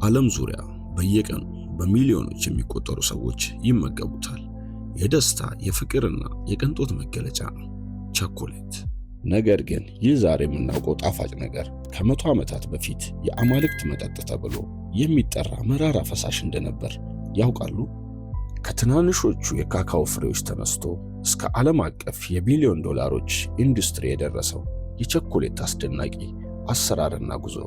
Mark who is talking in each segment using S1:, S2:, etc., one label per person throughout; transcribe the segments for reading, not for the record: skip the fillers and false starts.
S1: በዓለም ዙሪያ በየቀኑ በሚሊዮኖች የሚቆጠሩ ሰዎች ይመገቡታል። የደስታ፣ የፍቅርና የቅንጦት መገለጫ ነው ቸኮሌት። ነገር ግን ይህ ዛሬ የምናውቀው ጣፋጭ ነገር ከ100 ዓመታት በፊት የአማልክት መጠጥ ተብሎ የሚጠራ መራራ ፈሳሽ እንደነበር ያውቃሉ? ከትናንሾቹ የካካኦ ፍሬዎች ተነስቶ እስከ ዓለም አቀፍ የቢሊዮን ዶላሮች ኢንዱስትሪ የደረሰው የቸኮሌት አስደናቂ አሰራርና ጉዞ።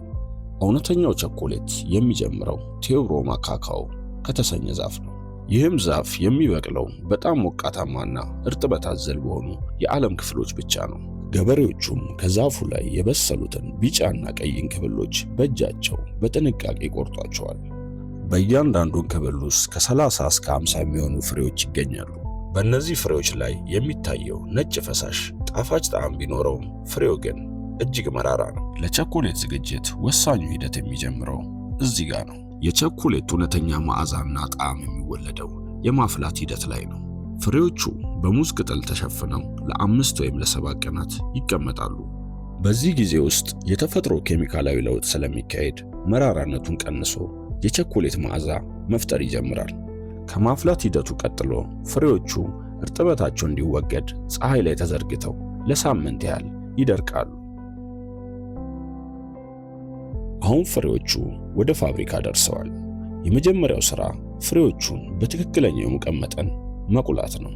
S1: እውነተኛው ቸኮሌት የሚጀምረው ቴዎብሮማ ካካኦ ከተሰኘ ዛፍ ነው። ይህም ዛፍ የሚበቅለው በጣም ሞቃታማና እርጥበት አዘል በሆኑ የዓለም ክፍሎች ብቻ ነው። ገበሬዎቹም ከዛፉ ላይ የበሰሉትን ቢጫና ቀይ እንክብሎች በእጃቸው በጥንቃቄ ይቆርጧቸዋል። በእያንዳንዱ እንክብል ውስጥ ከ30 እስከ 50 የሚሆኑ ፍሬዎች ይገኛሉ። በእነዚህ ፍሬዎች ላይ የሚታየው ነጭ ፈሳሽ ጣፋጭ ጣዕም ቢኖረውም ፍሬው ግን እጅግ መራራ ነው። ለቸኮሌት ዝግጅት ወሳኙ ሂደት የሚጀምረው እዚህ ጋር ነው። የቸኮሌት እውነተኛ መዓዛና ጣዕም የሚወለደው የማፍላት ሂደት ላይ ነው። ፍሬዎቹ በሙዝ ቅጠል ተሸፍነው ለ5 ወይም ለ7 ቀናት ይቀመጣሉ። በዚህ ጊዜ ውስጥ የተፈጥሮ ኬሚካላዊ ለውጥ ስለሚካሄድ መራራነቱን ቀንሶ የቸኮሌት መዓዛ መፍጠር ይጀምራል። ከማፍላት ሂደቱ ቀጥሎ ፍሬዎቹ እርጥበታቸው እንዲወገድ ፀሐይ ላይ ተዘርግተው ለሳምንት ያህል ይደርቃሉ። አሁን ፍሬዎቹ ወደ ፋብሪካ ደርሰዋል። የመጀመሪያው ሥራ ፍሬዎቹን በትክክለኛው የሙቀት መጠን መቁላት ነው።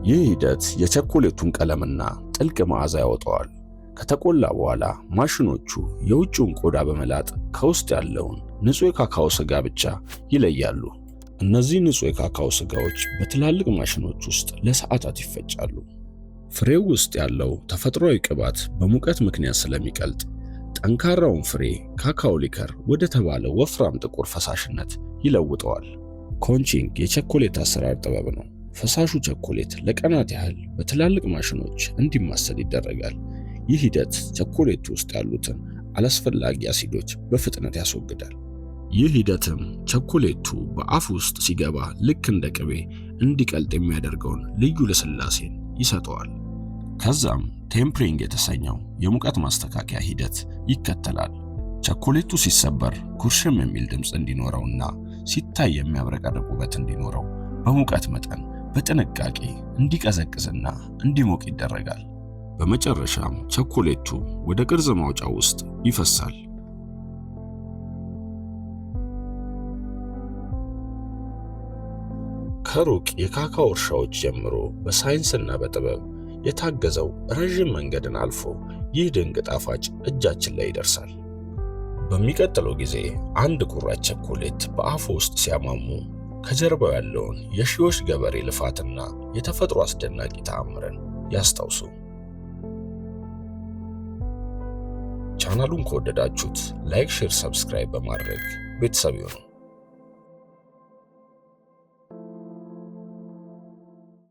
S1: ይህ ሂደት የቸኮሌቱን ቀለምና ጥልቅ መዓዛ ያወጣዋል። ከተቆላ በኋላ ማሽኖቹ የውጭውን ቆዳ በመላጥ ከውስጥ ያለውን ንጹህ የካካኦ ስጋ ብቻ ይለያሉ። እነዚህ ንጹህ የካካኦ ስጋዎች በትላልቅ ማሽኖች ውስጥ ለሰዓታት ይፈጫሉ። ፍሬው ውስጥ ያለው ተፈጥሯዊ ቅባት በሙቀት ምክንያት ስለሚቀልጥ ጠንካራውን ፍሬ cacao liquor ወደ ተባለ ወፍራም ጥቁር ፈሳሽነት ይለውጠዋል። Conching የቸኮሌት አሰራር ጥበብ ነው። ፈሳሹ ቸኮሌት ለቀናት ያህል በትላልቅ ማሽኖች እንዲማሰል ይደረጋል። ይህ ሂደት ቸኮሌቱ ውስጥ ያሉትን አላስፈላጊ አሲዶች በፍጥነት ያስወግዳል። ይህ ሂደትም ቸኮሌቱ በአፍ ውስጥ ሲገባ ልክ እንደ ቅቤ እንዲቀልጥ የሚያደርገውን ልዩ ልስላሴን ይሰጠዋል። ከዛም tempering የተሰኘው የሙቀት ማስተካከያ ሂደት ይከተላል። ቸኮሌቱ ሲሰበር ኩርሽም የሚል ድምፅ እንዲኖረውና ሲታይ የሚያብረቀርቅ ውበት እንዲኖረው በሙቀት መጠን በጥንቃቄ እንዲቀዘቅዝና እንዲሞቅ ይደረጋል። በመጨረሻም ቸኮሌቱ ወደ ቅርጽ ማውጫው ውስጥ ይፈሳል። ከሩቅ የካካኦ እርሻዎች ጀምሮ በሳይንስና በጥበብ የታገዘው ረዥም መንገድን አልፎ ይህ ድንቅ ጣፋጭ እጃችን ላይ ይደርሳል። በሚቀጥለው ጊዜ አንድ ቁራጭ ቸኮሌት በአፎ ውስጥ ሲያሟሙ ከጀርባው ያለውን የሺዎች ገበሬ ልፋትና የተፈጥሮ አስደናቂ ተአምርን ያስታውሱ። ቻናሉን ከወደዳችሁት like፣ share፣ subscribe በማድረግ ቤተሰብ ይሁኑ።